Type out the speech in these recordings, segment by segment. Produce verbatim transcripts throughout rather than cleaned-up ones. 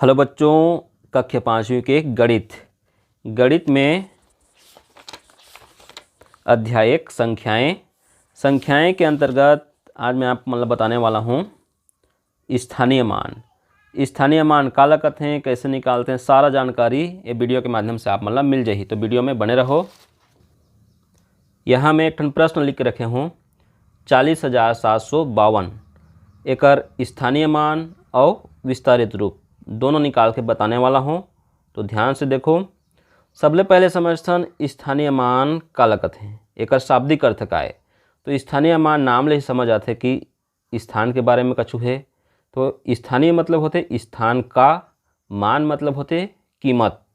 Hello बच्चों, कक्षा पाँचवीं के गणित, गणित में अध्याय एक, संख्याएं। संख्याएं के अंतर्गत आज मैं आप मतलब बताने वाला हूँ स्थानीय मान। स्थानीय मान काला कथे, कैसे निकालते हैं, सारा जानकारी ये वीडियो के माध्यम से आप मतलब मिल जाही। तो वीडियो में बने रहो। यहाँ मैं एक ठन प्रश्न लिख के रखे हूँ, चालीस हजार सात सौ बावन। एकर स्थानीय मान और विस्तारित रूप दोनों निकाल के बताने वाला हूँ। तो ध्यान से देखो, सबले पहले समझथन स्थानीय मान काला कथे, एकर शाब्दिक अर्थ का है। तो स्थानीय मान नाम ले ही समझ आथे कि स्थान के बारे में कछु है। तो स्थानीय मतलब होथे स्थान का, मान मतलब होथे कीमत।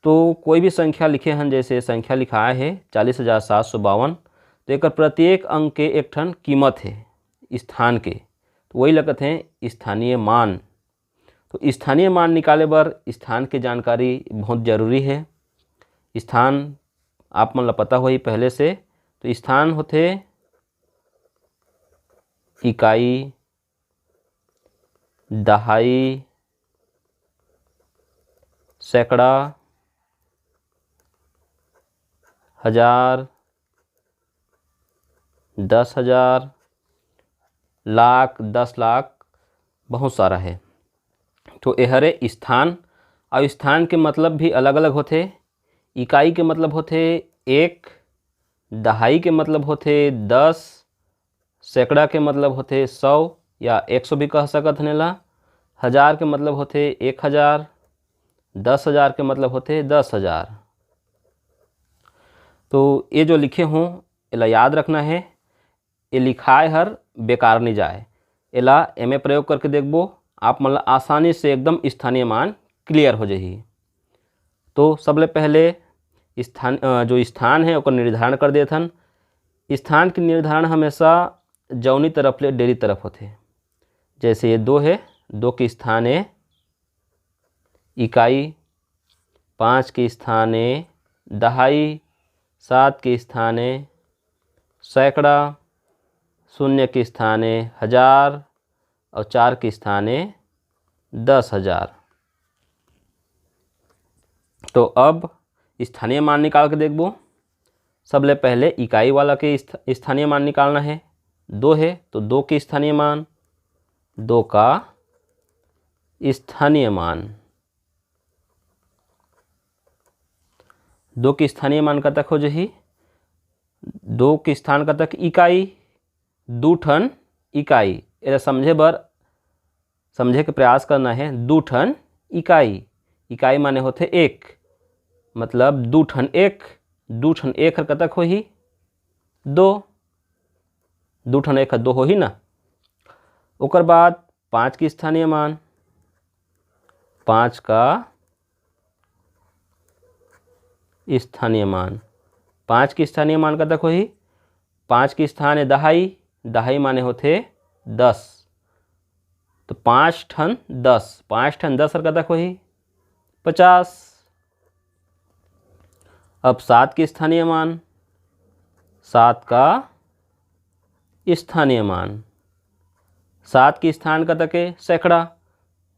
तो कोई भी संख्या लिखे हन, जैसे संख्या लिखाए है चालीस हजार सात सौ बावन, तो एकर प्रत्येक अंक के एक ठन कीमत है स्थान के, तो वही लगत है स्थानीय मान। तो स्थानीय मान निकाले बर स्थान के जानकारी बहुत जरूरी है। स्थान आप मन ला पता होही पहले से। तो स्थान होथे इकाई, दहाई, सैकड़ा, हजार, दस हजार, लाख, दस लाख, बहुत सारा है। तो एहरे स्थान, और स्थान के मतलब भी अलग अलग होथे। इकाई के मतलब होथे एक, दहाई के मतलब होथे दस, सैकड़ा के मतलब होथे सौ या एक सौ भी कह सकत हन एला, हजार के मतलब होथे एक हजार, दस हजार के मतलब होथे दस हजार। तो ये जो लिखे हों, एला याद रखना है, ये लिखाए हर बेकार नहीं जाए। एला एमे प्रयोग करके देखबो, आप मन ला आसानी से एकदम स्थानीय मान क्लियर हो जाही। तो सबले पहले स्थान, अ, जो स्थान है ओकर निर्धारण कर देथन। स्थान के निर्धारण हमेशा जौनी तरफ ले डेरी तरफ होथे। जैसे ये दो है, दो के स्थान ए इकाई, पाँच के स्थान ए दहाई, सात के स्थान ए सैकड़ा, शून्य के स्थान ए हजार और चार के स्थान ए दस हजार। तो अब स्थानीय मान निकाल के देखबो। सबले पहले इकाई वाला के स्थ-, स्थानीय मान निकालना है। दो है तो दो के स्थानीय मान, दो का स्थानीय मान, दो के स्थानीय मान कतक हो जाही? दो के स्थान कतक इकाई, दू ठन इकाई। एला समझे बर, समझे के प्रयास करना है। दू ठन इकाई, इकाई माने होथे एक, मतलब दू ठन एक, दू ठन एक हर कतक होही? दो। दू ठन एक हर दो होही ना। ओकर बाद पाँच के स्थानीय मान, पाँच का स्थानीय मान, पाँच के स्थानीय मान कतक होही? पाँच के स्थान ए दहाई, दहाई माने होथे दस। तो पाँच ठन दस, पाँच ठन दस हर कतक होही? पचास। अब सात के स्थानीय मान, सात का स्थानीय मान, सात के स्थान कतक ए? सैकड़ा।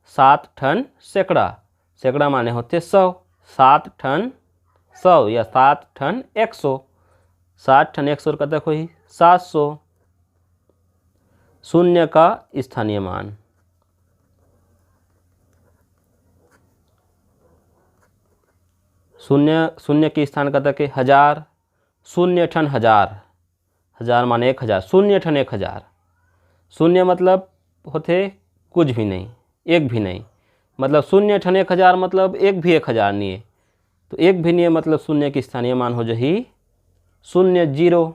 सात ठन सैकड़ा, सैकड़ा माने होथे सौ। सात ठन सौ या सात ठन एक सौ। सात ठन एक सौ कतक होही? सात सौ। शून्य का स्थानीय मान, शून्य, शून्य के स्थान कतक ए? हजार। शून्य ठन हजार, हजार माने एक हजार, शून्य ठन एक हजार। शून्य मतलब होथे कुछ भी नहीं, एक भी नहीं। मतलब शून्य ठन एक हजार मतलब एक भी एक हजार नहीं है। तो एक भी नहीं है, मतलब शून्य के स्थानीय मान हो जाही शून्य, जीरो।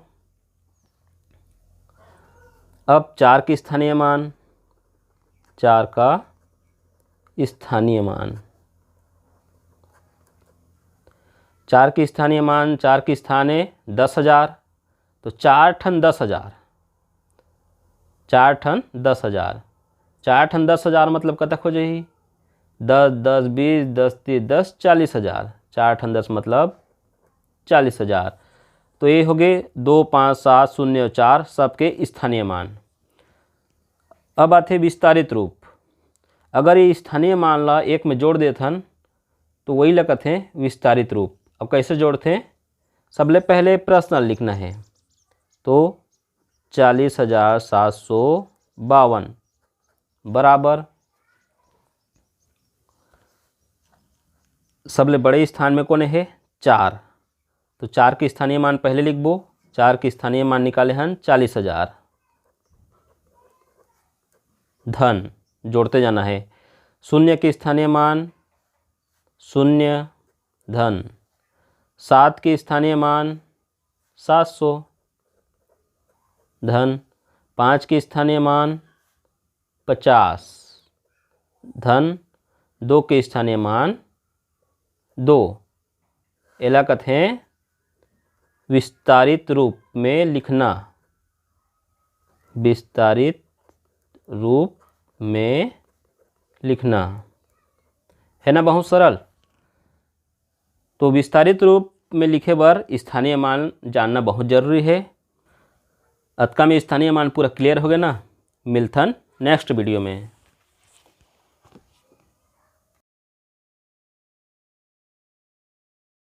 अब चार के स्थानीय मान, चार का स्थानीय मान, चार के स्थानीय मान, चार के स्थान ए दस हजार, तो चार ठन दस हजार, चार ठन दस हजार, चार ठन दस हजार मतलब कतक हो जाही? दस, दस, बीस, दस, तीस, दस, चालीस हजार। चार ठन दस मतलब चालीस हजार। तो ये हो गए दो, पाँच, सात, शून्य और चार, सबके स्थानीय मान। अब आथे विस्तारित रूप। अगर ये स्थानीय मान ला एक में जोड़ देथन, तो वही ला कथे विस्तारित रूप। अब कैसे जोड़थे? सबले पहले प्रश्न लिखना है, तो चालीस हजार सात सौ बावन बराबर सबले बड़े स्थान में कौन है? चार। तो चार के स्थानीय मान पहले लिखबो। चार के स्थानीय मान निकाले हन चालीस हजार। धन जोड़ते जाना है। शून्य के स्थानीय मान शून्य, धन सात के स्थानीय मान सात सौ, धन पाँच के स्थानीय मान पचास, धन दो के स्थानीय मान दो। एला कथे विस्तारित रूप में लिखना। विस्तारित रूप में लिखना, है ना, बहुत सरल। तो विस्तारित रूप में लिखे बर स्थानीय मान जानना बहुत जरूरी है। अतका में स्थानीय मान पूरा क्लियर हो गया ना। मिलथन नेक्स्ट वीडियो में।